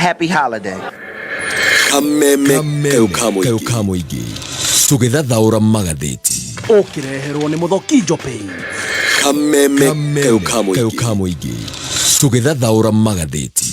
Happy holiday. Kameme kayũ ka mũingĩ tũgĩthathaũra magathĩti. Ũkĩreherwo nĩ Mũthokinjo Paint. Kameme kayũ ka mũingĩ tũgĩthathaũra magathĩti.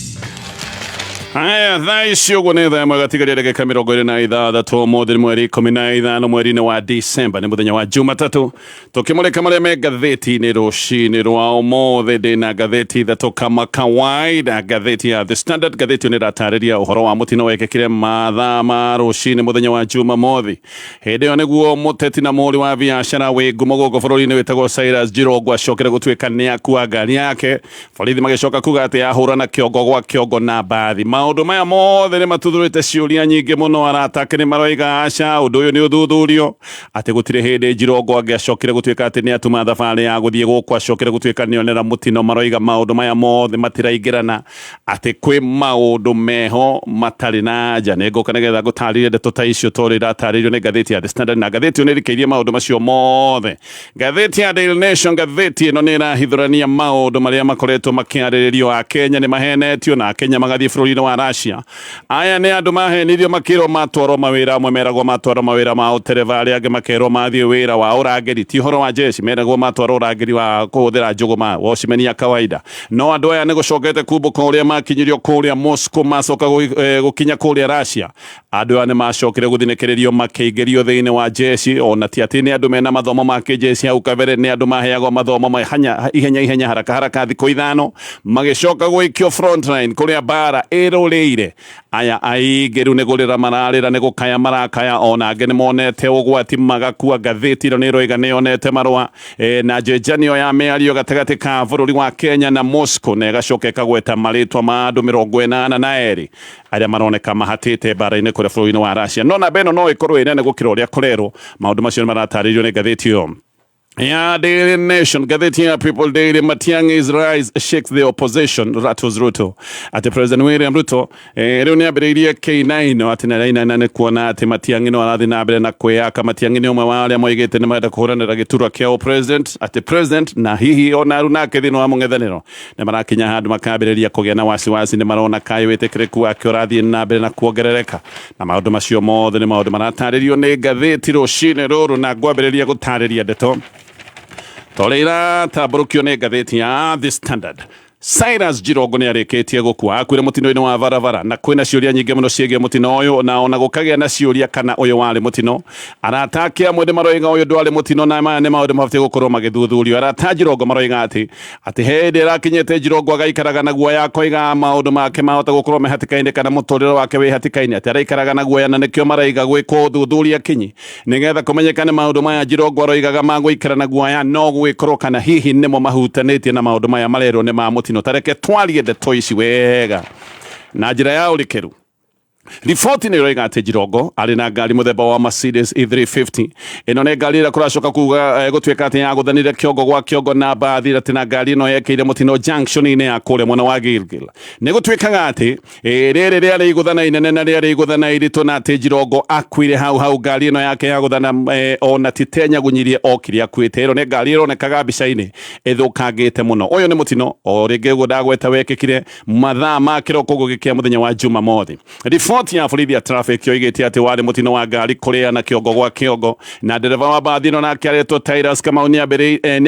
Haya, thaa ici ũguo nĩ thaa ĩmwe gatigaria ndagĩka 26. Ũmũthĩ nĩ mweri 15 mweri-inĩ wa Disemba, nĩ mũthenya wa Jumatatũ, tũkĩmũrĩka marĩa me ngathĩti-inĩ rũcinĩ rwa ũmũthĩ. Ndĩna ngathĩti ithatũ kama kawaida. Ngathĩti ya The Standard, ngathĩti ĩyo nĩ ĩratarĩria ũhoro wa mũtino wekĩkire mathaa ma rũcinĩ mũthenya wa Jumamothi. Hĩndĩ ĩyo nĩguo mũteti na mũhũri wa biacara wĩ ngumo gũkũ bũrũri-inĩ wĩtagwo Cyrus Jirongo acokire gũtuĩka nĩ akua ngari yake. Borithi magĩcoka kuga atĩ ahũrana kĩongo gwa kĩongo na mbathi. Maũndũ maya mothe nĩ matuthũrĩte ciũria nyingĩ mũno. Arata ake nĩ maroiga aca, ũndũ ũyũ nĩ ũthuthurio, atĩ gũtirĩ hĩndĩ Jirongo angĩacokire gũtuĩka atĩ nĩ atuma thabarĩ ya gũthiĩ gũkũ acokire gũtuĩka nĩ onera mũtino. Maroiga maũndũ maya mothe matiraingĩrana, atĩ kwĩ maũndũ meho matarĩ na anja. Nĩ ngũka nĩgetha ngũtarĩrie ndeto ta icio tondũ iratarĩrio nĩ ngathĩti ya The Standard, na ngathĩti ĩyo nĩ ĩrikĩirie maũndũ macio mothe. Ngathĩti ya Daily Nation, ngathĩti ĩno nĩ ĩrahithũrania maũndũ marĩa makoretwo makĩarĩrĩrio. Akenya nĩ mahenetio na Akenya magathiĩ bũrũri-inĩ wa Russia. Aya nĩ andũ mahenirio makĩrwo matwarwo mawĩra, amwe meragwo matwarwo mawĩra ma ũtereba, arĩa angĩ makerwo mathiĩ wĩra wa ũrangĩri, ti ũhoro wa jeshi, meragwo matwarwo ũrangĩri wa kũhũthĩra njũgũma, watchman ya kawaida. No andũ aya nĩ gũcokete kumbũka ũrĩa makinyirio kũrĩa Moscow, macoka gũkinya kũrĩa Russia. Andũ aya nĩ macokire gũthinĩkĩrĩrio makĩingĩrio thĩinĩ wa jeshi, ona ti atĩ nĩ andũ mena mathomo ma kĩjeshi hau kabere, nĩ andũ maheagwo mathomo ma ihenya ihenya, haraka haraka, thikũ 5, magĩcoka gũikio frontline kũrĩa mbara ĩrũrĩire. Aya aingĩ rĩu nĩ kũrĩra mararĩra, nĩ gũkaya marakaya, ona angĩ nĩ monete ũgwati magakua. Ngathĩti ĩno nĩ ĩroiga nĩ yonete marũa na njenjanio ya mĩario gatagatĩ ka bũrũri wa Kenya na Moscow, na ĩgacoka ĩkagweta marĩtwa ma andũ 82 arĩa maroneka mahatĩte mbara-inĩ kũrĩa bũrũri-inĩ wa Russia. No namba ĩno no ĩkorwo ĩ nene gũkĩra ũrĩa kũrerwo. Maũndũ macio nĩ maratarĩrio nĩ ngathĩti ĩyo ya Daily Nation. Ngathĩti ya People Daily, Matiang'i's rise shakes the opposition, rattles Ruto. Atĩ President William Ruto rĩu nĩ ambĩrĩirie K9 atĩ nĩ arainaina nĩ kuona atĩ Matiang'i no arathiĩ na mbere na kwĩyaka. Matiang'i nĩ ũmwe wa arĩa moigĩte nĩ marenda kũhũranĩra gĩturwa kĩa president, atĩ president na hihi ona rĩu nake thĩinĩ wa mũng'ethanĩro nĩ marakinya handũ makambĩrĩria kũgĩa na wasiwasi, nĩ marona kaĩ wĩtĩkĩrĩku wake ũrathiĩ na mbere na kuongerereka. Na maũndũ macio mothe nĩ maũndũ maratarĩrio nĩ ngathĩti rũcinĩ rũrũ, na ngwambĩrĩria gũtarĩria ndeto torĩa iratambũrũkio nĩ ngathĩti ya The Standard. Cyrus Jirongo nĩ arĩkĩtie gũkua, akuire mũtino-inĩ wa barabara, na kwĩna ciũria nyingĩ mũno ciĩgiĩ mũtino ũyũ, na ona gũkagĩa na ciũria kana ũyũ warĩ mũtino. Arata ake amwe nĩ maroiga ũyũ ndwarĩ mũtino, na maya nĩ maũndũ mabatiĩ gũkorwo magĩthuthurio. Arata Jirongo maroiga atĩ hĩndĩ ĩrakinyĩte Jirongo agaikaraga na guoya, akoiga maũndũ make mahota gũkorwo me hatĩka-inĩ kana mũtũrĩre wake wĩ hatĩka-inĩ, atĩ araikaraga na guoya, na nĩkĩo maraiga gwĩkwo ũthuthuria kinyi nĩgetha kũmenyekane maũndũ maya Jirongo aroigaga ma gũikara na guoya no gwĩkorwo kana hihi nĩmo mahutanĩtie na maũndũ maya marerwo nĩ ma mũtino. Tareke twarie ndeto ici wega na njĩra ya ũrikĩru. Riboti nĩ ĩroiga atĩ Jirongo arĩ na ngari mũthemba wa Mercedes E350. Ĩno nĩ ngari ĩrĩa kũracoka kuga gũtuĩka atĩ yagũthanire kĩongo gwa kĩongo na mbathi, atĩ na ngari ĩno yekĩire mũtino junction-inĩ ya kũrĩa mwena wa Gilgil. Nĩ gũtuĩkaga atĩ rĩrĩ rĩarĩ igũthana inene na rĩarĩ igũthana iritũ, na atĩ Jirongo akuire hau hau ngari ĩno yake yagũthana, ona ti tenyagunyirie okire akuĩte. Ĩno nĩ ngari ĩronekaga mbica-inĩ ĩthũkangĩte mũno. Ũyũ nĩ mũtino o rĩngĩ ũguo ndagweta wekĩkire mathaa ma kĩroko gũgĩkĩa mũthenya wa Jumamothi. Riboti ya borithi ya traffic yoigĩte atĩ warĩ mũtino wa ngari kũrĩana kĩongo gwa kĩongo, na ndereba wa mbathi ĩno nake aretwo Tyrus Kamau nĩ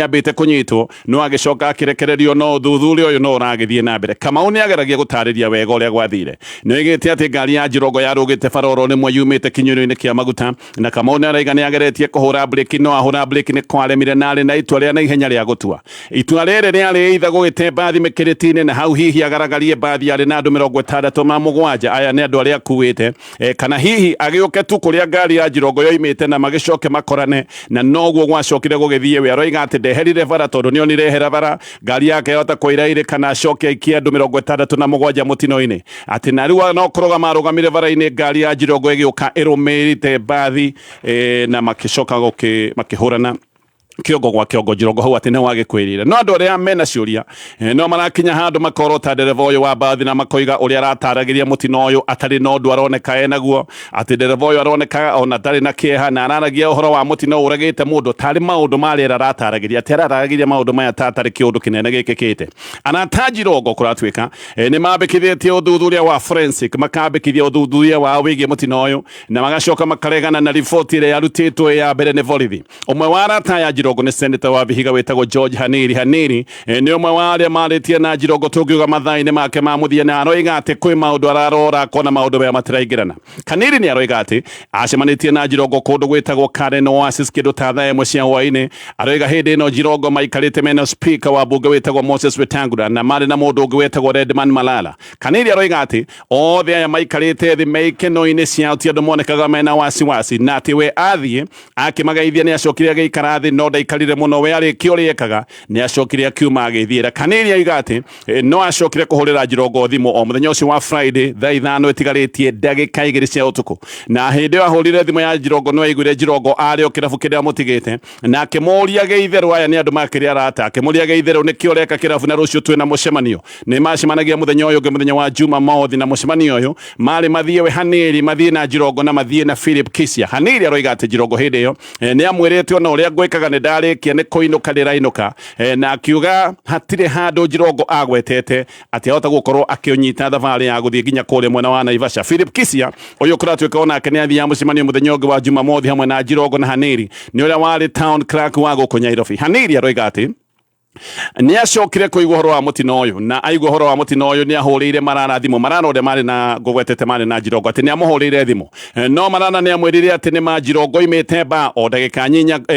ambĩte kũnyitwo, no agĩcoka akĩrekererio, no ũthuthuria ũyũ no ũragĩthiĩ na mbere. Kamau nĩ ageragia gũtarĩria wega ũrĩa gwathire. Nĩ oigĩte atĩ ngari ya Jirongo yarũgĩte bara oro rĩmwe yumĩte kinyũrũ-inĩ kĩa maguta, na Kamau nĩ araiga nĩ ageretie kũhũra breki, no ahũra breki nĩ kwaremire, na arĩ na itua rĩa na ihenya rĩa gũtua. Itua rĩrĩ rĩarĩ either gũgĩte mbathi mĩkĩrĩti-inĩ na hau hihi agaragarie mbathi yarĩ na andũ 67, aya nĩ andũ arĩa akuĩte, kana hihi agĩũke tu kũrĩa ngari ya Jirongo yoimĩte na magĩcoke makorane, na noguo gwacokire gũgĩthiĩ. We aroiga atĩ ndeherire bara tondũ nĩonire ehera bara ngari yake yahota kũirairĩ kana acoke aikie andũ 67 mũtino-inĩ, atĩ na rĩu no kũrũgama arũgamire bara-inĩ, ngari ya Jirongo ĩgĩũka ĩrũmĩrĩte mbathi, na makĩcoka makĩhũrana. Kĩongo gwa kĩongo Njirongo hau atĩ nĩ wagĩkwĩrire. No andũ arĩa mena ciũria no marakinya handũ makorota ndereba ũyũ wa mbathi na makoiga ũrĩa arataragĩria mũtino ũyũ atarĩ na ũndũ aroneka enaguo, atĩ ndereba ũyũ aroneka ona ndarĩ na kĩeha na araragia ũhoro wa mũtino ũragĩte mũndũ tarĩ maũndũ ma rĩera arataragĩria, atĩ araragĩria maũndũ maya ta atarĩ kĩũndũ kĩnene gĩkĩkĩte. Arata Njirongo kũratuĩka nĩ mambĩkithĩtie ũthuthuria wa forensic, makambĩkithia ũthuthuria wao wĩgiĩ mũtino ũyũ na magacoka makaregana na riboti ĩrĩa yarutĩtwo ya mbere nĩ borithi. Ũmwe wa arata aya Njirongo nĩ seneta wa Vihiga wĩtagwo George Haniri. Haniri nĩ ũmwe wa arĩa marĩtie na Njirongo tũngiuga mathaa-inĩ make ma mũthia, na aroiga atĩ kwĩ maũndũ ararora akona maũndũ maya matiraingĩrana. Haniri nĩ aroiga atĩ acemanĩtie na Njirongo kũndũ gwĩtagwo Karen Oasis kĩndũ ta thaa 1 cia hwaĩ-inĩ. Aroiga hĩndĩ ĩno Njirongo maikarĩte mena speaker wa bunge wĩtagwo Moses Wetangula na marĩ na mũndũ ũngĩ wĩtagwo Redman Malala. Haniri aroiga atĩ othe aya maikarĩte thĩ me ikeno-inĩ ciao, ti andũ monekaga mena wasiwasi, na atĩ we athiĩ akĩmageithia nĩ acokire agĩikara thĩ, no ndaikarire mũno. We arĩkia ũrĩa ekaga nĩ acokire akiuma agĩthiĩra. Kanĩri aiga atĩ no acokire kũhũrĩra Njirongo thimũ o mũthenya ũcio wa Friday thaa 5 ĩtigarĩtie ndagĩka 2 cia ũtukũ, na hĩndĩ ĩyo ahũrire thimũ ya Njirongo no aiguire Njirongo arĩ o kĩrabu kĩrĩa amũtigĩte, na akĩmũria gĩitherũ aya nĩ andũ makĩrĩ arata, akĩmũria gĩitherũ nĩkĩo ũreka kĩrabu na rũciũ twĩna mũcemanio. Nĩ macemanagia mũthenya ũyũ ũngĩ mũthenya wa Jumamothi, na mũcemanio ũyũ marĩ mathiĩ we Haniri, mathiĩ na Njirongo na mathiĩ na Philip Kisia. Haniri aroiga atĩ Njirongo hĩndĩ ĩyo nĩ amwĩrĩte ona ũrĩa ngwĩkaga nĩ ndarĩkia nĩ kũinũka ndĩrainũka, na akiuga hatirĩ handũ Njirongo agwetete atĩ ahota gũkorwo akĩũnyita thabarĩ ya gũthiĩ nginya kũrĩa mwena wa Naivasha. Philip Kisia ũyũ kũratuĩka onake nĩ athiaga mũcemanio mũthenya ũngĩ wa Jumamothi hamwe na Njirongo na Haniri, nĩ ũrĩa warĩ town clerk wa gũkũ Nairobi. Haniri aroiga atĩ nĩ acokire kũigua ũhoro wa mũtino ũyũ, na aigua ũhoro wa mũtino ũyũ nĩ ahũrĩire Marara thimũ. Marara ũrĩa marĩ na ngũgwetete marĩ na Njirongo atĩ nĩ amũhũrĩire thimũ, no Marara nĩ amwĩrire atĩ nĩ ma Njirongo imĩte ba o ndagĩka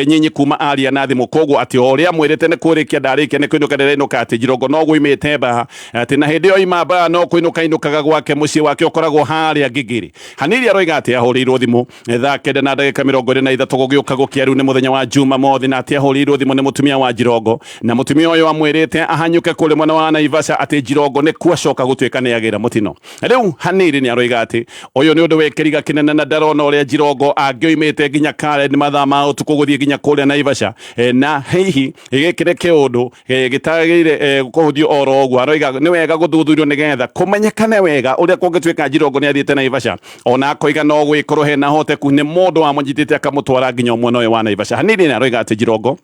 nyinyi kuma aria na thimũ, koguo atĩ o ũrĩa amwĩrĩte nĩ kũrĩkia ndarĩkia nĩ kũinũka ndĩrainũka, atĩ Njirongo no gũimĩte ba, atĩ na hĩndĩ ĩyo ima ba no kũinũka inũkaga gwake mũciĩ wake ũkoragwo harĩa Ngigiri. Haniri aroiga atĩ ahũrĩirwo thimũ thaa 9 na ndagĩka 23 gũgĩũka gũkĩa rĩu nĩ mũthenya wa Jumamothi, na atĩ ahũrĩirwo thimũ nĩ mũtumia wa Njirongo, na mũtumia ũyũ amwĩrĩte ahanyũke kũrĩ mwena wa Naivasha atĩ Njirongo nĩ kuacoka gũtuĩka nĩ agĩra mũtino. Rĩu Haniri nĩ aroiga atĩ ũyũ nĩ ũndũ wĩ kĩriga kĩnene na ndarona ũrĩa Njirongo angĩoimĩte nginya Karen mathaa ma ũtukũ gũthiĩ nginya kũrĩa Naivasha, na hihi gĩkĩ nĩ kĩũndũ gĩtagĩrĩire kũhũthio oro ũguo. Aroiga nĩ wega gũthuthurio nĩgetha kũmenyekane wega ũrĩa kũngĩtuĩka Njirongo nĩ athiĩte Naivasha. Ona akoiga no gwĩkorwo hena hoteku nĩ mũndũ wamũnyitĩte akamũtwara nginya mwena ũyũ wa Naivasha. Hanini nĩ aroiga atĩ Njirongo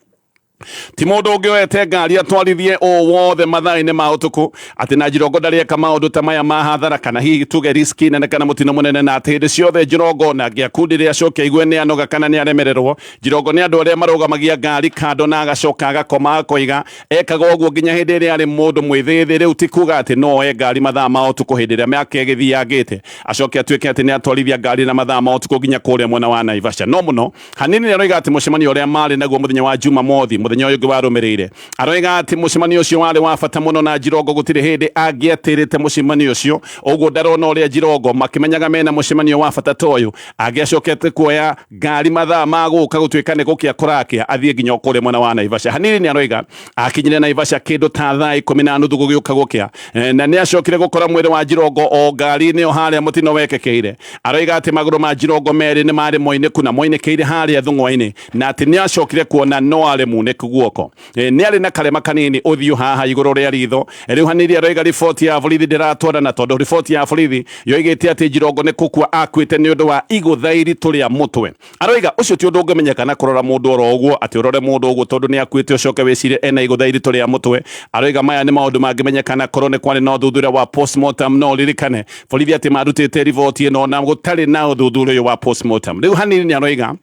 ti mũndũ ũngĩoete ngari atwarithie o wothe mathaa-inĩ ma ũtukũ, atĩ na Njirongo ndarĩeka maũndũ ta maya ma hathara kana hihi tuge riski nene kana mũtino mũnene, na atĩ hĩndĩ ciothe Njirongo na angĩakundire acoke aigue nĩ anoga kana nĩ aremererwo, Njirongo nĩ andũ arĩa marũgamagia ngari kando na agacoka agakoma, akoiga ekaga ũguo nginya hĩndĩ ĩrĩa arĩ mũndũ mwĩthĩ. Rĩu ti kuga atĩ no oe ngari mathaa ma ũtukũ hĩndĩ ĩrĩa mĩaka ĩgĩthiangĩte acoke atuĩke atĩ nĩ atwarithia ngari na mathaa ma ũtukũ nginya kũrĩa mwena wa Naivasha. No mũno Hanini nĩ aroiga atĩ mũcemanio ũrĩa marĩ naguo mũthenya wa Jumamothi, mũthenya ũyũ ũngĩ warũmĩrĩire, aroiga atĩ mũcemanio ũcio warĩ wa bata mũno na Njirongo gũtirĩ hĩndĩ angĩatĩrĩte mũcemanio ũcio. Ũguo ndarona ũrĩa Njirongo makĩmenyaga mena mũcemanio wa bata ta ũyũ angĩacokete kuoya ngari mathaa ma gũka gũtuĩka nĩ gũkĩa kũrakĩa athiĩ nginya kũrĩa mwena wa Naivasha. Hanini nĩ aroiga akinyire Naivasha kĩndũ ta thaa 10:30 gũgĩũka gũkĩa, na nĩ acokire gũkora mwĩrĩ wa Njirongo o ngari-inĩ o harĩa mũtino wekĩkĩire. Aroiga atĩ magũrũ ma Njirongo merĩ nĩ marĩ moinĩku na moinĩkĩire harĩa thũng'wa-inĩ, na atĩ nĩ acokire kuona no arĩ munĩku guoko, nĩ arĩ na karema kanini ũthiũ haha igũrũ rĩa ritho. Rĩu Haniri aroiga riboti ya borithi ndĩratwarana, tondũ riboti ya borithi yoigĩte atĩ Njirongo nĩ kũkua akuĩte nĩ ũndũ wa igũtha iritũ rĩa mũtwe. Aroiga ũcio ti ũndũ ũngĩmenyeka na kũrora mũndũ oro ũguo, atĩ ũrore mũndũ ũguo tondũ nĩ akuĩte ũcoke wĩcirie ena igũtha iritũ rĩa mũtwe. Aroiga maya nĩ maũndũ mangĩmenyekana korwo nĩ kwarĩ na ũthuthuria wa postmortem. No ũririkane borithi atĩ marutĩte riboti ĩno na gũtarĩ na ũthuthuria ũyũ wa postmortem. Rĩu Hanini nĩ aroiga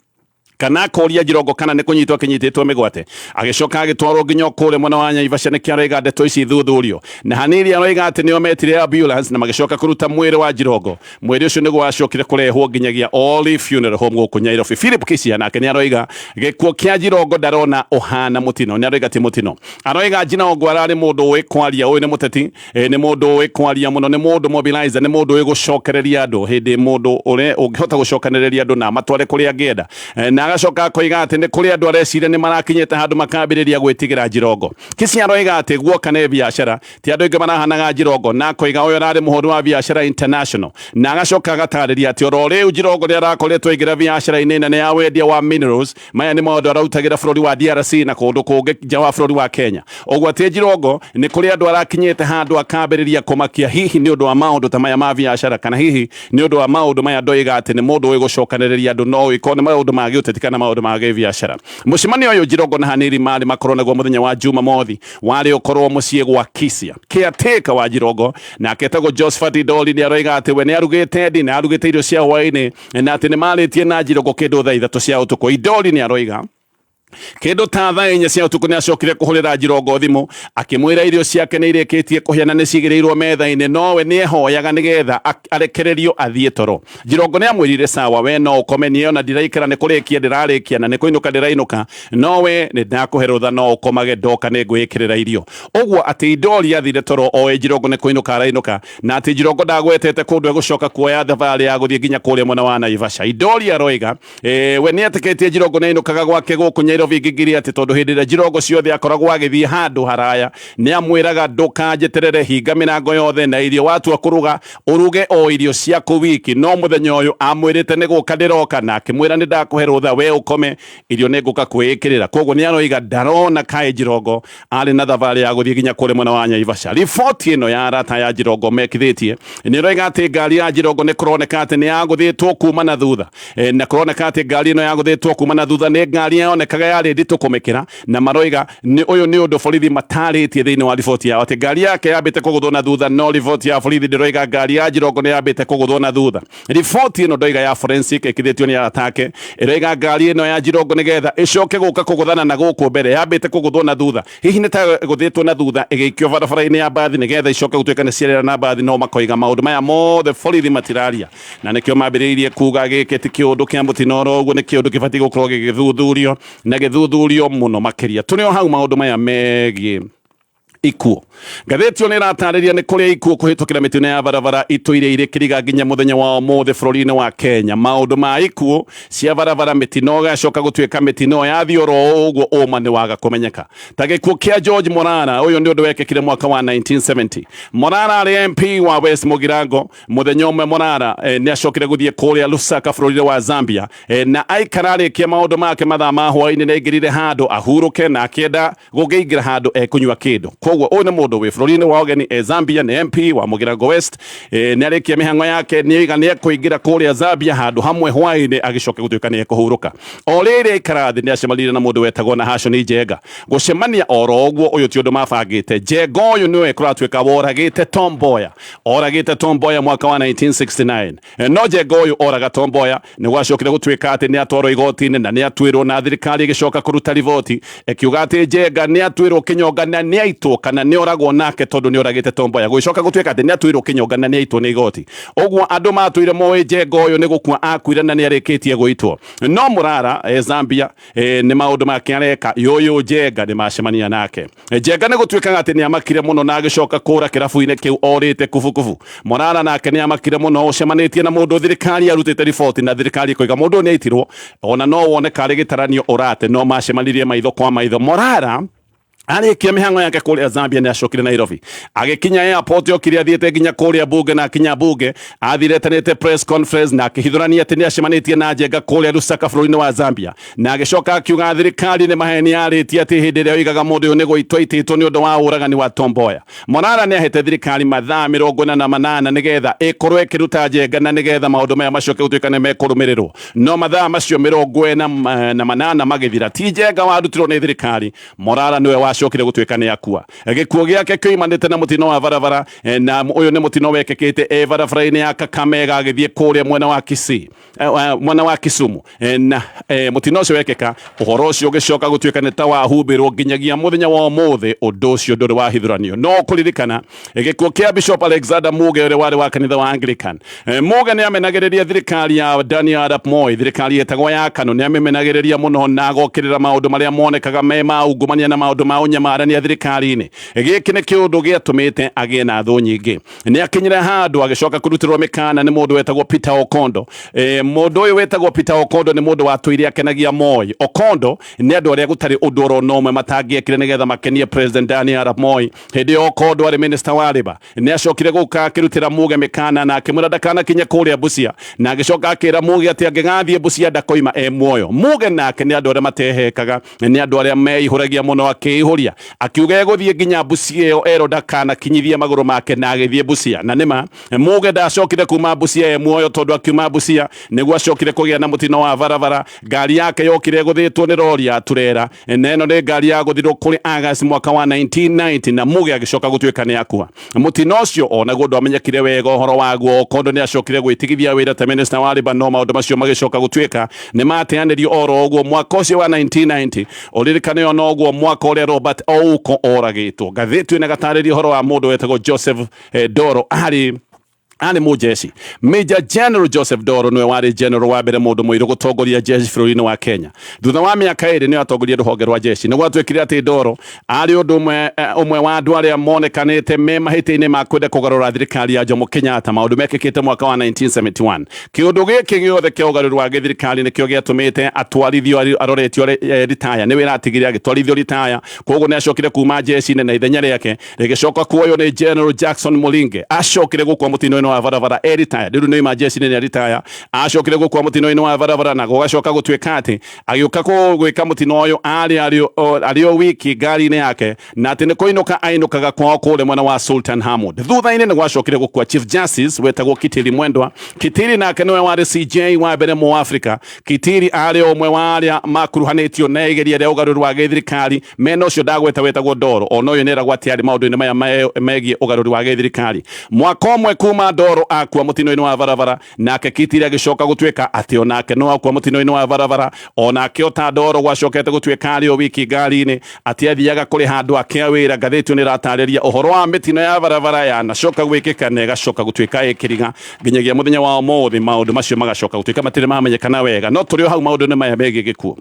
kana akoria Njirongo kana nĩ kũnyitwo akĩnyitĩtwo mĩgwate, agĩcoka agĩtwarwo nginya kũrĩa mwena wa Naivasha. Nĩkĩo aroiga ndeto ici ithuthurio, na Hanini aroiga atĩ nĩo metire ambulance na magĩcoka kũruta mwĩrĩ wa Njirongo. Mwĩrĩ ũcio nĩguo wacokire kũrehwo nginyagia Olive Funeral Home gũkũ Nairobi. Philip Kisia nake nĩ aroiga gĩkuũ kĩa Njirongo ndarona ũhana mũtino, nĩ aroiga ti mũtino. Aroiga Njirongo ararĩ mũndũ ũĩ kwaria, ũyũ nĩ mũteti, nĩ mũndũ ũĩ kwaria mũno, nĩ mũndũ mobilizer, nĩ mũndũ ũĩ gũcokereria andũ hĩndĩ, mũndũ ũrĩa ũngĩhota gũcokanĩrĩria andũ na amatware kũrĩa angĩenda, na Agacoka akoiga atĩ nĩ kũrĩ andũ areciria nĩ marakinyĩte handũ makambĩrĩria gwĩtigĩra Jirongo. Kisia aroiga atĩ guoka nĩ biacara ti andũ aingĩ marahanaga Jirongo, na akoiga ũyũ ararĩ mũhũri wa biacara international, na agacoka agatarĩria atĩ oro rĩu Jirongo nĩ arakoretwo aingĩra biacara-inĩ nene ya wendia wa minerals. Maya nĩ maũndũ ararutagĩra bũrũri wa DRC na kũndũ kũngĩ nja wa bũrũri wa Kenya. Ũguo atĩ Jirongo nĩ kũrĩ andũ arakinyĩte handũ akambĩrĩria kũmakia, hihi nĩ ũndũ wa maũndũ ta maya ma biacara, kana hihi nĩ ũndũ wa maũndũ maya ndoiga atĩ nĩ mũndũ ũĩ gũcokanĩrĩria andũ, no ĩkorwo nĩ maũndũ ma gĩũteti kana maũndũ ma gĩbiacara. Mũcemanio ũyũ Jirongo na Haniri marĩ makorwo naguo mũthenya wa Jumamothi warĩ ũkorwo mũciĩ gwa Kisia. Caretaker wa Jirongo nake etagwo Josephat Ndoli nĩ aroiga atĩ we nĩ arugĩte ndi na arugĩte irio cia hwaĩ-inĩ, na atĩ nĩ marĩtie na Jirongo kĩndũ thaa 3 cia ũtukũ. Indoli nĩ aroiga kĩndũ ta thaa 4 cia ũtukũ nĩ acokire kũhũrĩra Jirongo thimũ akĩmwĩra irio ciake nĩ irĩkĩtie kũhĩa na nĩ cigĩrĩirwo metha-inĩ, nowe nĩ ehoyaga nĩgetha arekererio athiĩ toro. Jirongo nĩ amwĩrire sawa, we no ũkome, niĩ ona ndiraikara nĩ kũrĩkia ndĩrarĩkia na nĩ kũinũka ndĩrainũka, nowe nĩ ndakũhe rũtha no ũkomage, ndoka nĩ ngwĩkĩrĩra irio. Ũguo atĩ Indoli athire toro oĩ Jirongo nĩ kũinũka arainũka, na atĩ Jirongo ndagwetete kũndũ egũcoka kuoya thabarĩ ya gũthiĩ nginya kũrĩa mwena wa Naivasha. Indoli aroiga we nĩ etĩkĩtie Jirongo nĩ ainũkaga gwake gũkũ Nyairobi ngigiri, atĩ tondũ hĩndĩ ĩrĩa Jirongo ciothe akoragwo agĩthiĩ handũ haraya nĩ amwĩraga ndũkanjeterere, hinga mĩrango yothe na irio watua kũruga ũruge o irio ciaku wiki. No mũthenya ũyũ amwĩrĩte nĩ gũka ndĩroka, na akĩmwĩra nĩ ndakũhe rũtha we ũkome, irio nĩ ngũka kwĩĩkĩrĩra. Koguo nĩ aroiga ndarona kaĩ Jirongo arĩ na thabarĩ ya gũthiĩ nginya kũrĩa mwena wa Naivasha. Riboti ĩno ya arata ya Jirongo mekithĩtie nĩ ĩroiga atĩ ngari ya Jirongo nĩ kũroneka atĩ nĩ yagũthĩtwo kuma na thutha, na kũroneka atĩ ngari ĩno yagũthĩtwo kuma na thutha nĩ ngari yonekaga yarĩ nditũ kũmĩkĩra, na maroiga nĩ ũyũ nĩ ũndũ borithi matarĩtie thĩinĩ wa riboti yao atĩ ngari yake yambĩte kũgũthwo na thutha, no riboti ya borithi ndĩroiga ngari ya Jirongo nĩ yambĩte kũgũthwo na thutha. Riboti ĩno ndoiga ya forensic ĩkithĩtio nĩ arata ake ĩroiga ngari ĩno ya Jirongo nĩgetha ĩcoke gũka kũgũthana na gũkũ mbere yambĩte kũgũthwo na thutha, hihi nĩ ta ĩgũthĩtwo na thutha ĩgĩikio barabara-inĩ ya mbathi nĩgetha icoke gũtuĩka nĩ ciarĩra na mbathi. No makoiga maũndũ maya mothe borithi matiraria, na nĩkĩo mambĩrĩirie kuga gĩkĩ ti kĩũndũ kĩa mũtino oro ũguo, nĩ kĩũndũ kĩbatiĩ gũkorwo gĩgĩthuthurio na gĩthuthurio mũno makĩria. Tũrĩ o hau maũndũ maya megiĩ ikuũ, ngathĩti ĩyo nĩ ĩratarĩria nĩ kũrĩa ikuũ kũhĩtũkĩra mĩtino ya barabara itũire irĩ kĩriga nginya mũthenya wa ũmũthĩ bũrũri-inĩ wa Kenya. Maũndũ ma ikuũ cia barabara, mĩtino ĩgacoka gũtuĩka mĩtino yathiĩ oro ũguo, ũma nĩ waga kũmenyeka. Ta gĩkuũ kĩa George Morara, ũyũ nĩ ũndũ wekĩkire mwaka wa 1970. Morara arĩ MP wa West Mugirango. Mũthenya ũmwe Morara nĩ acokire gũthiĩ kũrĩa Lusaka bũrũri-inĩ wa Zambia, na aikara arĩkia maũndũ make mathaa ma hwaĩ-inĩ nĩ aingĩrire handũ ahurũke na akĩenda gũkĩingĩra handũ ekũnyua kĩndũ. Koguo ũyũ nĩ mũndũ wĩ bũrũri-inĩ wa ũgeni e Zambia, nĩ MP wa Mũgirango West. Nĩ arĩkia mĩhang'o yake, nĩ oiga nĩ ekũingĩra kũrĩa Zambia handũ hamwe hwaĩ-inĩ agĩcoke gũtuĩka nĩ ekũhurũka. O rĩrĩ aikara thĩ nĩ acemanire na mũndũ wetagwo Nahashon Njenga. Gũcemania oro ũguo, ũyũ ti ũndũ mabangĩte. Njenga ũyũ nĩwe kũratuĩka woragĩte Tom Mboya, oragĩte Tom Mboya mwaka wa 1969. No Njenga ũyũ oraga Tom Mboya nĩ gwacokire gũtuĩka atĩ nĩ atwarwo igoti-inĩ na nĩ atuĩrwo, na thirikari ĩgĩcoka kũruta riboti ĩkiuga atĩ Njenga nĩ atuĩrwo kĩnyonga na nĩ aitwo kana nĩ oragwo nake tondũ nĩ oragĩte Tom Mboya. Gũgĩcoka gũtuĩka atĩ nĩ atuĩrwo kĩnyonga na nĩ aitwo nĩ igoti. Ũguo andũ matũire moĩ Njenga ũyũ nĩ gũkua akuire na nĩ arĩkĩtie gũitwo. No Mũrara Zambia nĩ maũndũ make areka, yũyũ Njenga nĩ macemania nake. Njenga nĩ gũtuĩkaga atĩ nĩ amakire mũno na agĩcoka kũra kĩrabu-inĩ kĩu orĩte kubukubu. Morara nake nĩ amakire mũno ũcemanĩtie na mũndũ thirikari arutĩte riboti na thirikari ĩkoiga mũndũ ũyũ nĩ aitirwo, ona no wone karĩ gĩtaranio ũrate, no macemanirie maitho kwa maitho. Morara arĩkia mĩhang'o yake kũrĩa Zambia nĩ acokire Nairobi, agĩkinya airport okire athiĩte nginya kũrĩa bunge, na akinya bunge athire etanĩte press conference na akĩhithũrania atĩ nĩ acemanĩtie na Njenga kũrĩa Lusaka bũrũri-inĩ wa Zambia, na agĩcoka akiuga thirikari nĩ maheni yarĩtie atĩ hĩndĩ ĩrĩa oigaga mũndũ ũyũ nĩ gũitwo aitĩtwo nĩ ũndũ wa ũragani wa Tom Mboya. Morara nĩ ahete thirikari mathaa 48 nĩgetha ĩkorwo ĩkĩruta Njenga na nĩgetha maũndũ maya macoke gũtuĩka nĩ mekũrũmĩrĩrwo. No mathaa macio 48 magĩthira, ti Njenga warutirwo nĩ thirikari, Morara nĩwe wacokire gũtuĩka nĩ akua. Gĩkuũ gĩake kĩoimanĩte na mũtino wa barabara, na ũyũ nĩ mũtino wekĩkĩte e barabara-inĩ ya Kakamega agĩthiĩ kũrĩa mwena wa Kisii, mwena wa Kisumu, na mũtino ũcio wekĩka, ũhoro ũcio ũgĩcoka gũtuĩka nĩ ta wahumbĩrwo nginyagia mũthenya wa ũmũthĩ, ũndũ ũcio ndũrĩ wahithũranio. No kũririkana gĩkuũ kĩa Bishop Alexander Muge ũrĩa warĩ wa kanitha wa Anglican. Muge nĩ amenagĩrĩria thirikari ya Daniel Arap Moi, thirikari ĩtagwo ya KANU, nĩ amĩmenagĩrĩria mũno na agokĩrĩra maũndũ marĩa monekaga me ma ungumania na maũndũ ma kũnyamarania thirikari-inĩ. Gĩkĩ nĩ kĩũndũ gĩatũmĩte agĩe na thũ nyingĩ. Nĩ akinyire handũ agĩcoka kũrutĩrwo mĩkana nĩ mũndũ wetagwo Peter Okondo. Mũndũ ũyũ wetagwo Peter Okondo nĩ mũndũ watũire akenagia Moi. Okondo nĩ andũ arĩa gũtarĩ ũndũ oro na ũmwe matangĩekire nĩgetha makenie President Daniel Arap Moi. Hĩndĩ ĩyo Okondo arĩ minister wa labour, nĩ acokire gũka akĩrutĩra Muge mĩkana na akĩmwĩra ndakanakinye kũrĩa Busia, na agĩcoka akĩra Muge atĩ angĩgathiĩ Busia ndakoima e muoyo. Muge nake nĩ andũ arĩa matehekaga, nĩ andũ arĩa meihũragia mũno, akĩihũria akiuga egũthiĩ nginya Busia ĩyo erwo ndakanakinyithie magũrũ make, na agĩthiĩ Busia. Na nĩma Muge ndacokire kuma Busia e muoyo, tondũ akiuma Busia nĩguo acokire kũgĩa na mũtino wa barabara. Ngari yake yokire ĩgũthĩtwo nĩ rori ya turera, na ĩno nĩ ngari yagũthirwo kũrĩ August mwaka wa 1990, na Muge agĩcoka gũtuĩka nĩ akua. Mũtino ũcio onaguo ndwamenyekire wega ũhoro waguo. Okondo nĩ acokire gwĩtigithia wĩra ta minister wa labour, no maũndũ macio magĩcoka gũtuĩka nĩ mateanĩrio oro ũguo mwaka ũcio wa 1990. Ũririkane o noguo mwaka ũrĩa Robert Ouko oragĩtwo. Ngathĩti ĩno ĩgatarĩria ũhoro wa mũndũ wetagwo Joseph Doro, arĩ mũjeshi. Major General Joseph Doro nĩwe warĩ general wa mbere mũndũ mũirũ gũtongoria jeshi bũrũri-inĩ wa Kenya. Thutha wa mĩaka 2 nĩwe atongoria rũhonge rwa jeshi. Nĩ gwatuĩkire atĩ Doro arĩ ũndũ ũmwe wa andũ arĩa monekanĩte me mahĩtia-inĩ ma kwenda kũgarũra thirikari ya Jomo Kenyatta, maũndũ mekĩkĩte mwaka wa 1971. Kĩũndũ gĩkĩ gĩothe kĩa ũgarũri wa gĩthirikari nĩkĩo gĩatũmĩte atwarithio aroretio ritaya. Nĩ wĩra atigire agĩtwarithio ritaya, koguo nĩ acokire kuma jeshi-inĩ na ithenya rĩake rĩgĩcoka kuoywo nĩ General Jackson Mulinge. Acokire gũkua mũtino-inĩ wa barabara e ritaya, rĩu nĩ ima jeshi-inĩ nĩ ritaya. Acokire gũkua mũtino-inĩ wa barabara na gũgacoka gũtuĩka atĩ agĩũka gwĩka mũtino ũyũ arĩ o wiki ngari-inĩ yake, na atĩ nĩ kũinũka ainũkaga kwao kũrĩa mwena wa Sultan Hamud. Thutha-inĩ nĩ gwacokire gũkua Chief Justice wetagwo Kitili Mwendwa. Kitili nake nĩwe warĩ CJ wa mbere mu Africa. Kitili arĩ ũmwe wa arĩa makuruhanĩtio na igeria rĩa ũgarũri wa gĩthirikari mena ũcio ndagweta wetagwo Doro. Ona ũyũ nĩeragwo atĩ arĩ maũndũ-inĩ maya megiĩ ũgarũri wa gĩthirikari. Mwaka ũmwe kuma Doro akua mũtino-inĩ wa barabara, nake Kitili agĩcoka gũtuĩka atĩ onake no akua mũtino-inĩ wa barabara. Onake ota Doro gwacokete gũtuĩka arĩ o wiki ngari-inĩ, atĩ athiaga kũrĩha andũ ake a wĩra. Ngathĩti ĩno ĩratarĩria ũhoro wa mĩtino ya barabara yanacoka gwĩkĩka na ĩgacoka gũtuĩka ĩkĩriga nginyagia mũthenya wa ũmũthĩ. Maũndũ macio magacoka gũtuĩka matirĩ mamenyekana wega, no tũrĩ o hau maũndũ-inĩ maya megiĩ gĩkuũ.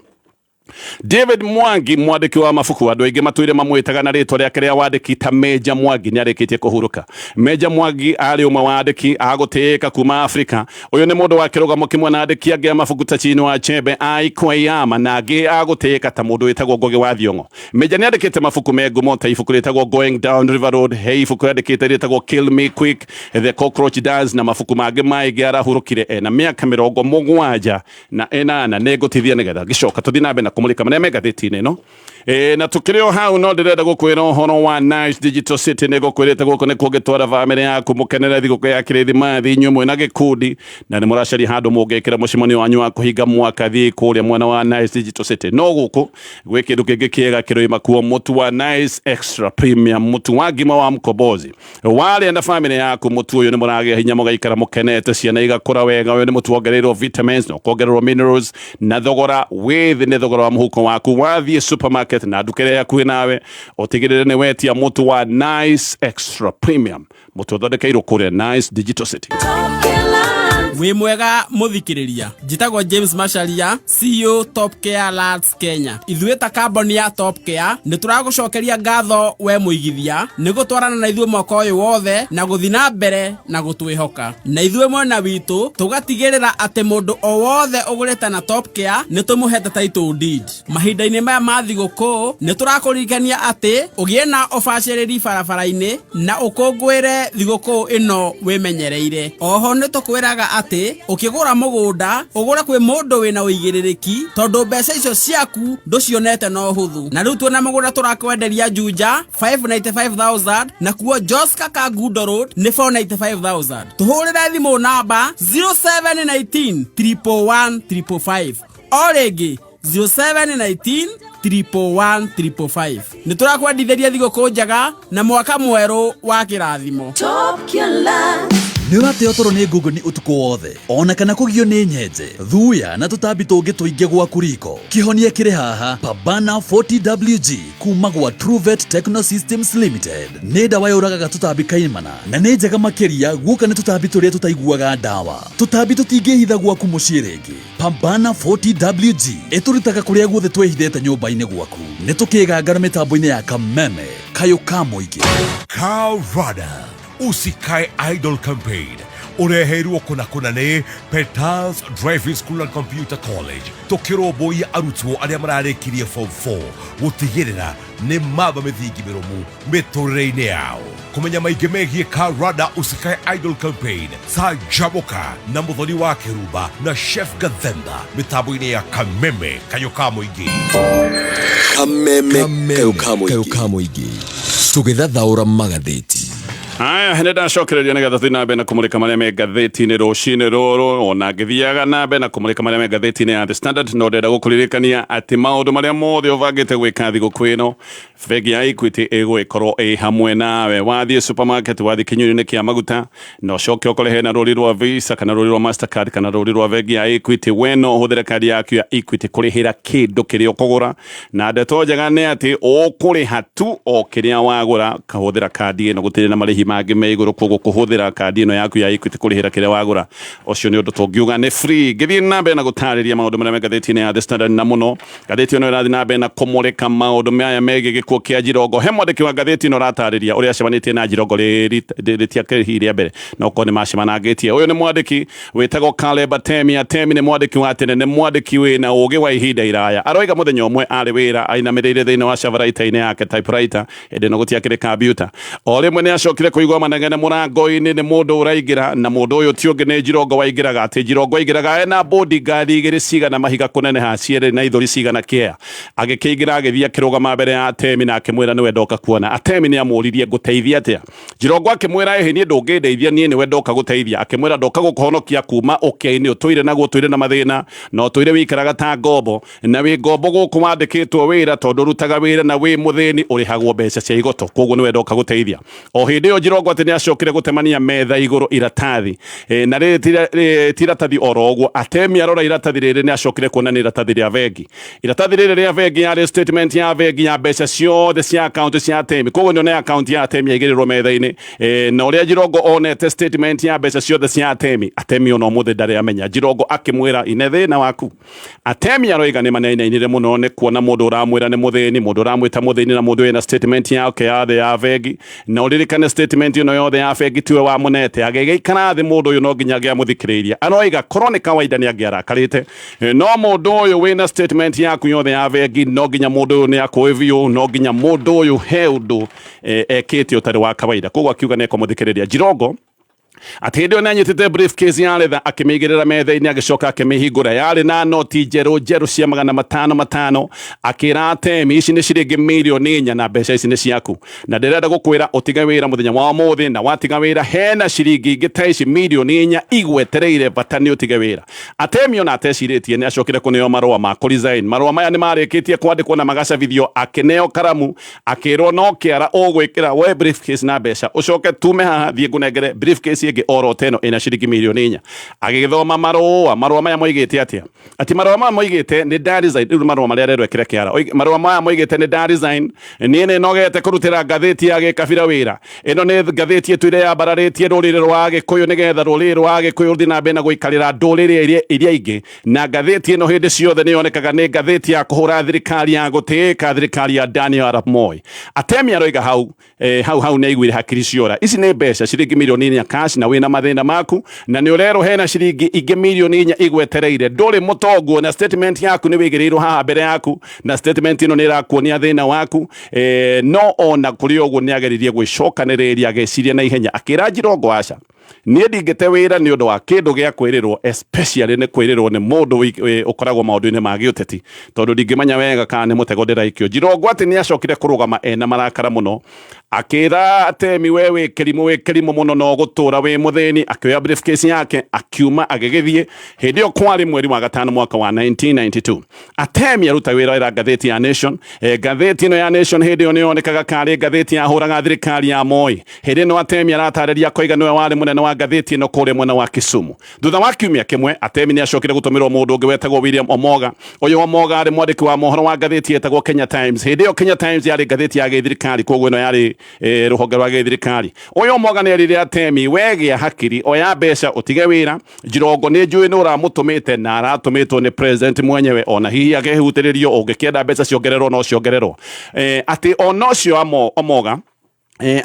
David Mwangi, mwandĩki wa mabuku, andũ aingĩ matũire mamwĩtaga na rĩtwa rĩake rĩa wandĩki ta Major Mwangi, nĩ arĩkĩtie kũhurũka. Major Mwangi arĩ ũmwe wa andĩki a gũtĩĩka kuma Afrika. Ũyũ nĩ mũndũ wa kĩrũgamo kĩmwe na andĩki angĩ a mabuku ta Chinua Achebe, Ai Kweyama na angĩ a gũtĩĩka ta mũndũ wĩtagwo Ngugi wa Thiong'o. Major nĩ andĩkĩte mabuku me ngumo ta ibuku rĩtagwo Going Down River Road, he ibuku rĩandĩkĩte rĩtagwo Kill Me Quick, The Cockroach Dance na mabuku mangĩ maingĩ. Arahurũkire ena mĩaka 78. Nĩ ngũtithia nĩgetha ngĩcoka tũthiĩ na mbere na kũmũrĩka marĩa me ngathĩti-inĩ ĩno. Na tukĩrĩ o hau no ndĩrenda gũkwĩra ũhoro wa Nice Digital City. Nĩ ngũkwĩrĩte gũkũ nĩ kũngĩtwara bamĩrĩ yaku mũkenere thigũkũ ya kĩrĩthimathi inyuĩ mwĩna gĩkundi na nĩ mũracaria handũ mũngĩkĩra mũcemanio wanyu wa kũhinga mwaka. Thiĩ kũrĩa mwena wa Nice Digital City. No gũkũ gwĩ kĩndũ kĩngĩ kĩega kĩroima kuo, mũtu wa Nice Extra Premium, mũtu wa ngima wa mkombozi. Warĩa na bamĩrĩ yaku mũtu ũyũ nĩ mũragĩa hinya, mũgaikara mũkenete, ciana igakũra wega. Ũyũ nĩ mũtu wongereirwo vitamins na ũkongererwo minerals, na thogora wĩ thĩ, nĩ thogora wa mũhuko waku. Wathiĩ supermarket na nduka ĩrĩa hakuhĩ nawe, ũtigĩrĩre nĩ wetia mũtu wa Nice Extra Premium, mũtu ũthondekeirwo kũrĩa Nice Digital City. Wĩ mwega mũthikĩrĩria, njĩtagwo James Macharia, CEO Top Care Lands Kenya. Ithuĩ ta kambuni ya Top Care nĩ tũragũcokeria ngatho we mũigithia nĩ gũtwarana na ithuĩ mwaka ũyũ wothe na gũthiĩ na mbere na gũtwĩhoka, na ithuĩ mwena witũ tũgatigĩrĩra atĩ mũndũ o wothe ũgũrĩte na Top Care nĩ tũmũhete title deed. Mahinda-inĩ maya ma thigũkũ nĩ tũrakũririkania atĩ ũgĩe na ũbacĩrĩri barabara-inĩ na ũkũngũĩre thigũkũ ĩno wĩmenyereire. Oho nĩ tũkwĩraga atĩ ũkĩgũra mũgũnda ũgũre kwĩ mũndũ wĩna ũigĩrĩrĩki, tondũ mbeca icio ciaku ndũcionete no hũthũ. Na rĩu tuona mũgũnda tũrakwenderia Juja 595,000, na kuo Joska Kangundo Road nĩ 495,000. Tũhũrĩre thimũ namba 0719 111 555, o rĩngĩ 0719 111 555. Nĩ tũrakwendithĩria thigũkũ njega na mwaka mwerũ wa kĩrathimo. Nĩ ũrateo toro nĩ ngũngũni ũtukũ wothe, ona kana kũgio nĩ nyenje, thuya na tũtambi tũngĩ tũingĩ gwaku riko? Kĩhonia kĩrĩ haha, Pambana 40 WG kuma gwa Truvet Techno Systems Limited. Nĩ ndawa yũragaga tũtambi kaimana, na nĩ njega makĩria guoka nĩ tũtambi tũrĩa tũtaiguaga ndawa. Tũtambi tũtingĩhitha gwaku mũciĩ rĩngĩ. Pambana 40 WG ĩtũrutaga kũrĩa guothe twĩhithĩte nyũmba-inĩ gwaku. Nĩ tũkĩgangara mĩtambo-inĩ ya Kameme Kayũ ka Mũingĩ. Karada Usikae Idol Campaign ũreheirwo kũna kũna nĩ Petals Driving School and Computer College, tũkĩrũmbũiya arutwo arĩa mararĩkirie form 4 gũtigĩrĩra nĩ mamba mĩthingi mĩrũmu mĩtũrĩre-inĩ yao. Kũmenya maingĩ megiĩ Karada Usikae Idol Campaign, canjamũka na Mũthoni wa Kĩrumba na Chef Gathemba mĩtambo-inĩ ya Kameme Kayũ ka Mũingĩ. Kameme Kayũ ka Mũingĩ, tũgĩthathaũra magathĩti. Haya, nĩ ndacokereria nĩgetha tũthiĩ na mbere na kũmũrĩka marĩa me ngathĩti-inĩ rũcinĩ rũrũ. Ona ngĩthiaga na mbere na kũmũrĩka marĩa me ngathĩti-inĩ ya The Standard, no ndĩrenda gũkũririkania atĩ maũndũ marĩa mothe ũbangĩte gwĩka thigũkũ ĩno, bengi ya Equity ĩgũgĩkorwo ĩ hamwe nawe. Wathiĩ supermarket, wathiĩ kĩnyuĩro-inĩ kĩa maguta, na ũcoke ũkore hena rũri rwa Visa kana rũri rwa Mastercard kana rũri rwa bengi ya Equity, we no ũhũthĩre kandi yaku ya Equity kũrĩhĩra kĩndũ kĩrĩa ũkũgũra. Na ndeto njega nĩ atĩ ũkũrĩha tu o kĩrĩa wagũra kahũthĩra kandi ĩno, gũtirĩ na marĩhi mangĩ me igũrũ. Koguo kũhũthĩra kandi ĩno yaku ya Equity kũrĩhĩra kĩrĩa wagũra, ũcio nĩ ũndũ tũngiuga nĩ free. Ngĩthiĩ na mbere na gũtarĩria maũndũ marĩa me ngathĩti-inĩ ya The Standard, na mũno ngathĩti ĩno ĩrathiĩ na mbere na kũmũrĩka maũndũ maya megiĩ gĩkuũ kĩa Jirongo. He mwandĩki wa ngathĩti ĩno ũratarĩria ũrĩa acemanĩtie na Jirongo rĩtiakĩrĩ hihi rĩa mbere, no korwo nĩ macemanangĩtie. Ũyũ nĩ mwandĩki wĩtagwo Caleb Atemi. Atemi nĩ mwandĩki wa tene, nĩ mwandĩki wĩna ũgĩ wa ihinda iraya. Aroiga mũthenya ũmwe arĩ wĩra ainamĩrĩire thĩinĩ wa cavaraita-inĩ yake, typewriter, hĩndĩ ĩno gũtiakĩrĩ kambiuta. O rĩmwe nĩ acokire kũigua manegene mũrango-inĩ, nĩ mũndũ ũraingĩra, na mũndũ ũyũ ti ũngĩ nĩ Jirongo waingĩraga. Atĩ Jirongo aingĩraga ena bodyguard igĩrĩ cigana mahiga kũneneha, cierĩ na ithũri cigana kĩea. Agĩkĩingĩra, agĩthiĩ akĩrũgama mbere ya Atemi na akĩmwĩra nĩwe ndoka kuona. Atemi nĩ amũririe, ngũteithia atĩa? Jirongo akĩmwĩra, ĩhĩ, niĩ ndũngĩndeithia, niĩ nĩwe ndoka gũteithia. Akĩmwĩra, ndoka gũkũhonokia kuma ũkĩa-inĩ ũtũire naguo, ũtũire na mathĩna na ũtũire wĩikaraga ta ngombo, na wĩ ngombo gũkũ wandĩkĩtwo wĩra, tondũ ũrutaga wĩra na wĩ mũthĩni ũrĩhagwo mbeca cia igoto, koguo nĩwe ndoka gũteithia. O hĩndĩ ĩyo Jirongo atĩ nĩ acokire gũtemania metha igũrũ iratathi, na rĩrĩ ti iratathi oro ũguo. Atemi arora iratathi rĩrĩ nĩ acokire kuona nĩ iratathi rĩa bengi. Iratathi rĩrĩ rĩa bengi yarĩ statement ya bengi ya mbeca ciothe cia akaunti cia Atemi. Koguo nĩ akaunti ya Atemi yaigĩrĩrwo metha-inĩ, na ũrĩa Jirongo onete statement ya mbeca ciothe cia Atemi, Atemi ona ũmũthĩ ndarĩ amenya. Jirongo akĩmwĩra, ine thĩna waku. Atemi aroiga nĩ maneinainire mũno nĩ kuona mũndũ ũramwĩra nĩ mũthĩni, mũndũ ũramwĩta mũthĩni, na mũndũ wĩna statement yake yothe ya bengi. Na ũririkane statement ĩno yothe ya bengi tiwe wamũnete. Agĩgĩikara thĩ, mũndũ ũyũ no nginya angĩamũthikĩrĩirie. Aroiga korwo nĩ kawaida nĩ angĩarakarĩte, no mũndũ ũyũ wĩna statement yaku yothe ya bengi, no nginya mũndũ ũyũ nĩ akũĩ biũ, no nginya mũndũ ũyũ he ũndũ ekĩte ũtarĩ wa kawaida. Koguo akiuga nĩ ekũmũthikĩrĩria. Jirongo atĩ hĩndĩ ĩyo nĩanyitĩte briefcase ya letha, akĩmĩigĩrĩra metha-inĩ, agĩcoka akĩmĩhingũra. Yarĩ na noti njerũ njerũ cia 500 500. Akĩra Atemi, ici nĩ ciringi 4,000,000 na mbeca ici nĩ ciaku, na ndĩrenda gũkwĩra ũtige wĩra mũthenya wa ũmũthĩ, na watiga wĩra hena ciringi ingĩ ta ici 4,000,000 igwetereire, bata nĩ ũtige wĩra. Atemi ona atecirĩtie nĩ acokire kũneo marũa ma kũresign. Marũa maya nĩ marĩkĩtie kwandĩkwo na magacabithio. Akĩneo karamu, akĩrwo no kĩara ũgwĩkĩra we briefcase na mbeca, ũcoke tume haha thiĩ ngũnengere briefcase ĩngĩ oro ta ĩno ĩna ciringi 4,000,000. Agĩgĩthoma marũa. Marũa maya moigĩte atĩa? Atĩ marũa maya moigĩte nĩ nda resign. Rĩu marũa marĩa arerwo ekĩre kĩara. Marũa maya moigĩte nĩ nda resign, niĩ nĩ nogete kũrutĩra ngathĩti ya gĩkabira wĩra. Ĩno nĩ ngathĩti ĩtũire yambararĩtie rũrĩrĩ rwa Agĩkũyũ nĩgetha rũrĩrĩ rwa Agĩkũyũ rũthiĩ na mbere na gũikarĩra ndũrĩrĩ iria ingĩ, na ngathĩti ĩno hĩndĩ ciothe nĩ yonekaga nĩ ngathĩti ya kũhũra thirikari ya gũtĩĩka, thirikari ya Daniel Arap Moi. Atemi aroiga hau hau hau nĩ aiguire hakiri ciora. Ici nĩ mbeca ciringi 4,000,000 cash, na wĩna mathĩna maku, na nĩ ũrerwo hena ciringi ingĩ 4,000,000 igwetereire. Ndũrĩ mũtongu, na statement yaku nĩ wĩigĩrĩirwo haha mbere yaku, na statement ĩno nĩ ĩrakuonia thĩna waku. No ona kũrĩ ũguo nĩ ageririe gwĩcokanĩrĩria, agĩciria na ihenya, akĩra Jirongo, aca, niĩ ndingĩte wĩra nĩ ũndũ wa kĩndũ gĩa kwĩrĩrwo, especially nĩ kwĩrĩrwo nĩ mũndũ ũkoragwo maũndũ-inĩ ma gĩũteti, tondũ ndingĩmenya wega kana nĩ mũtego ndĩraikio. Jirongo atĩ nĩ acokire kũrũgama ena marakara mũno, akĩra Atemi, we wĩ kĩrimũ, wĩ kĩrimũ mũno, no gũtũra wĩ mũthĩni. Akĩoya briefcase yake akiuma agĩgĩthiĩ. Hĩndĩ ĩyo kwarĩ mweri wa gatano mwaka wa 1992. Atemi aruta wĩra ĩra ngathĩti ya Nation. Ngathĩti ĩno ya Nation hĩndĩ ĩyo nĩyonekaga karĩ ngathĩti yahũraga thirikari ya Moi. Hĩndĩ ĩno Atemi aratarĩria akoiga nĩwe warĩ mũnene wa ngathĩti ĩno kũrĩa mwena wa Kisumu. Thutha wa kiumia kĩmwe Atemi nĩ acokire gũtũmĩrwo mũndũ ũngĩ wetagwo William Omoga. Ũyũ Omoga arĩ mwandĩki wa mohoro wa ngathĩti yetagwo Kenya Times. Hĩndĩ ĩyo Kenya Times yarĩ ngathĩti ya gĩthirikari, koguo ĩno yarĩ Rũhonge rwa gĩthirikari. Ũyũ Omoga nĩ erire atemi, wegĩa hakiri oya mbeca ũtige wĩra. Jirongo nĩ njũĩ nĩ ũramũtũmĩte na aratũmĩtwo nĩ president mwenyewe, ona hihi akehutĩrĩrio, ũngĩkĩenda mbeca ciongererwo no ciongererwo. Atĩ ona ũcio Omoga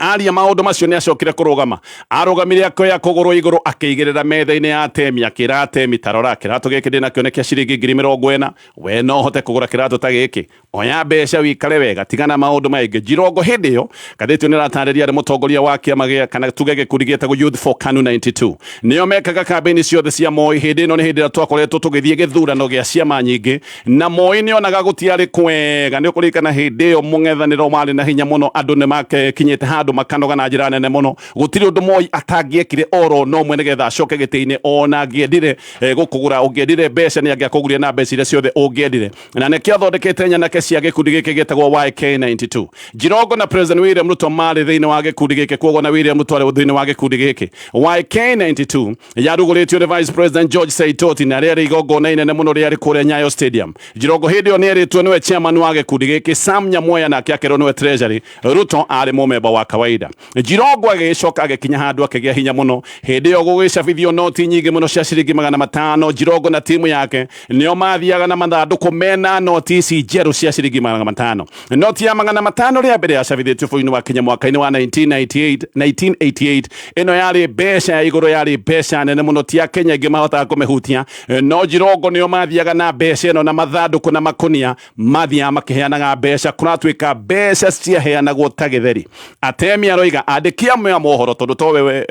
aria maundu macio nĩ acokire kũrũgama, arũgamire akĩoya kũgũrũ igũrũ akĩigĩrĩra metha-inĩ ya atemi, akĩra atemi, tarora kĩratũ gĩkĩ ndĩnakĩo nĩ kĩa ciringi 40,000, we no ũhote kũgũra kĩratũ ta gĩkĩ, oya mbeca wikare wega, tigana maundu maingĩ. Jirongo hĩndĩ ĩyo ngathĩti ĩyo nĩratarĩria arĩ mũtongoria wa kĩama gĩa kana tuge gĩkundi gĩtagwo Youth for KANU 92, nĩo mekaga kambĩini ciothe cia Moi. Hĩndĩ ĩno nĩ hĩndĩ ĩrĩa twakoretwo tũgĩthiĩ gĩthurano gĩa ciama nyingĩ, na Moi nĩonaga gũtiarĩ kwega. Nĩ ũkũririkana hĩndĩ ĩyo mũng'ethanĩro warĩ na hinya mũno, andũ nĩ makinyĩte handũ makanoga na njĩra nene mũno, gũtirĩ ũndũ Moi atangĩekire oro no mwe nĩgetha acoke gĩtĩ-inĩ, ona angĩendire gũkũgũra, ũngĩendire mbeca nĩ angĩakũgũrire na mbeca iria ciothe ũngĩendire, na nĩkĩo athondekete nyanake cia gĩkundi gĩkĩ gĩtagwo YK92. Jirongo na President William Ruto marĩ thĩinĩ wa gĩkundi gĩkĩ, koguo na William Ruto arĩ thĩinĩ wa gĩkundi gĩkĩ. YK92 yarugũrĩtio nĩ Vice President George Saitoti, na rĩarĩ igongona inene mũno rĩarĩ kũrĩa Nyayo Stadium. Jirongo hĩndĩ ĩyo nĩerĩtwo nĩwe chairman wa gĩkundi gĩkĩ, Sam Nyamweya nake akerwo nĩwe treasury, Ruto arĩ mũmemba wa kawaida. Jirongo agĩcoka agĩkinya handũ akĩgĩa hinya mũno, hĩndĩ ĩyo gũgĩcabithio noti nyingĩ mũno cia ciringi 500. Jirongo na timu yake nĩo mathiaga na mathandũkũ mena noti ici njerũ cia ciringi 500. Noti ya 500 rĩa mbere yacabithĩtio bũrũri-inĩ wa Kenya mwaka-inĩ wa 1988. Ĩno yarĩ mbeca ya igũrũ, yarĩ mbeca nene mũno, ti Akenya aingĩ mahotaga kũmĩhutia, no Jirongo nĩo mathiaga na mbeca ĩno na mathandũkũ na makũnia, mathiaga makĩheanaga mbeca, kũratuĩka mbeca ciaheanagwo ta gĩtheri. Atemi aroiga andĩki amwe a mohoro, tondũ to we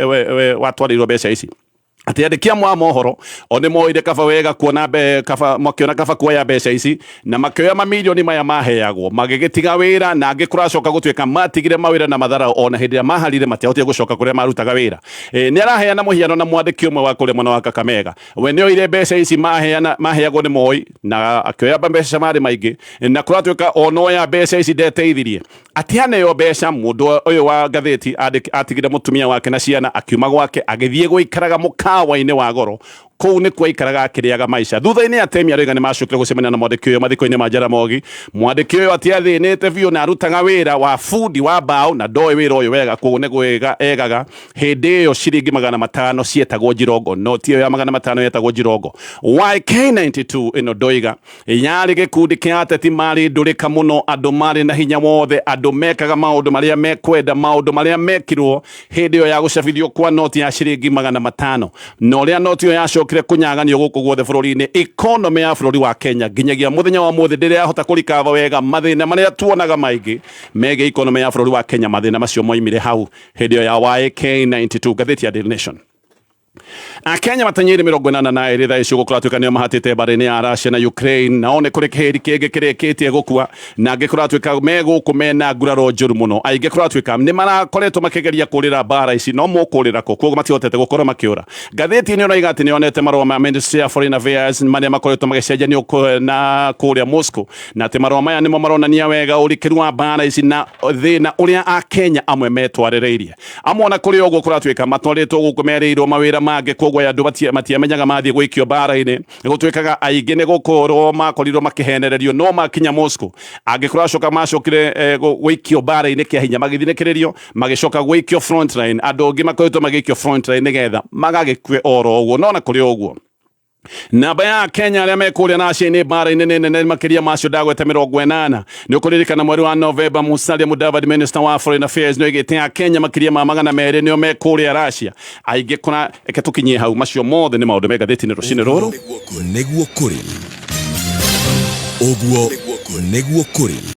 watwarĩirwo mbeca ici, atĩ andĩki amwe a mohoro o nĩ moire kaba wega kuona kaba makiona kaba kuoya mbeca ici, na makĩoya mamirioni maya maheagwo magĩgĩtiga wĩra, na angĩ kũracoka gũtuĩka matigire mawĩra na matharau, ona hĩndĩ ĩrĩa maharire matiahotire gũcoka kũrĩa marutaga wĩra. Nĩ araheana mũhiano na mwandĩki ũmwe wa kũrĩa mwena wa Kakamega, we nĩ oire mbeca ici maheagwo nĩ Moi na akĩoya mbeca marĩ maingĩ, na kũratuĩka ona oya mbeca ici ndeteithirie. Atĩ aneo mbeca, mũndũ ũyũ wa ngathĩti atigire mũtumia wake na ciana, akiuma gwake agĩthiĩ gũikaraga mũkawa-inĩ wa goro, kũu nĩkuo aikaraga akĩrĩaga maica. Thutha-inĩ atemi aroiga nĩ macokire gũcemania na mwandĩki ũyũ mathiko-inĩ ma Jaramogi. Mwandĩki ũyũ atiathĩnĩte biũ na arutaga wĩra wa bundi wa mbaũ na ndoĩ wĩra ũyũ wega, koguo nĩ gwĩga egaga. Hĩndĩ ĩyo ciringi 500 cietagwo Jirongo, noti ĩyo ya 500 yetagwo Jirongo. YK92 ĩno ndoiga yarĩ gĩkundi kĩa ateti marĩ ndũrĩka mũno, andũ marĩ na hinya wothe, andũ mekaga maũndũ marĩa mekwenda, maũndũ marĩa mekirwo hĩndĩ ĩyo ya gũcabithio kwa noti ya ciringi 500, na ũrĩa noti ĩyo yacokire kũnyaganio gũkũ guothe bũrũri-inĩ. Economy ya bũrũri wa Kenya nginyagia mũthenya wa ũmũthĩ ndĩrĩ yahota kũrikava wega. Mathĩna marĩa tuonaga maingĩ megiĩ economy ya bũrũri wa Kenya, mathĩna macio moimire hau hĩndĩ ĩyo ya YK92. Ngathĩti ya Daily Nation. Akenya matanyĩire 82 thaa ici gũkũratuĩka nĩo mahatĩte mbarĩ-inĩ ya Russia na Ukraine, nao nĩ kũrĩ kĩhĩri kĩngĩ kĩrĩkĩtie gũkua, na angĩ kũratuĩka me gũkũ mena nguraro njũru mũno. Aingĩ kũratuĩka nĩ marakoretwo makĩgeria kũrĩra mbara ici, no mũkũrĩra kũ? Koguo matihotete gũkorwo makĩũra. Ngathĩti ĩno ĩroiga atĩ nĩyonete marũa ma Ministry ya Foreign Affairs marĩa makoretwo magĩcenjanio na kũrĩa Moscow, na atĩ marũa maya nĩmo maronania wega ũrikĩru wa mbara ici na thĩna ũrĩa Akenya amwe metwarĩrĩirie. Amwe ona kũrĩ ũguo kũratuĩka matwarĩtwo gũkũ merĩirwo mawĩra mangĩ, koguo andũ matiamenyaga mathiĩ gũikio mbara-inĩ. Gũtuĩkaga aingĩ nĩ gũkorwo makorirwo makĩhenererio, no makinya Moscow angĩkorwo acoka macokire gũikio mbara-inĩ kĩa hinya, magĩthinĩkĩrĩrio magĩcoka gũikio frontline. Andũ angĩ makoretwo magĩikio frontline nĩgetha magagĩkue oro ũguo. No na kũrĩ ũguo namba ya Kenya arĩa me kũrĩa Russia-inĩ mbara-inĩ nĩ nene makĩria macio ndagweta 80. Nĩ ũkũririkana mweri wa Novemba Musalia Mudavadi, Minister wa Foreign Affairs, nĩ oigĩte Akenya makĩria ma 200 nĩo me kũrĩa Russia. Aingĩ kũra reke tũkinyie hau, macio mothe nĩ maũndũ me ngathĩti-inĩ rũcinĩ rũrũ. Nĩguo kũrĩ ũguo, nĩguo kũrĩ.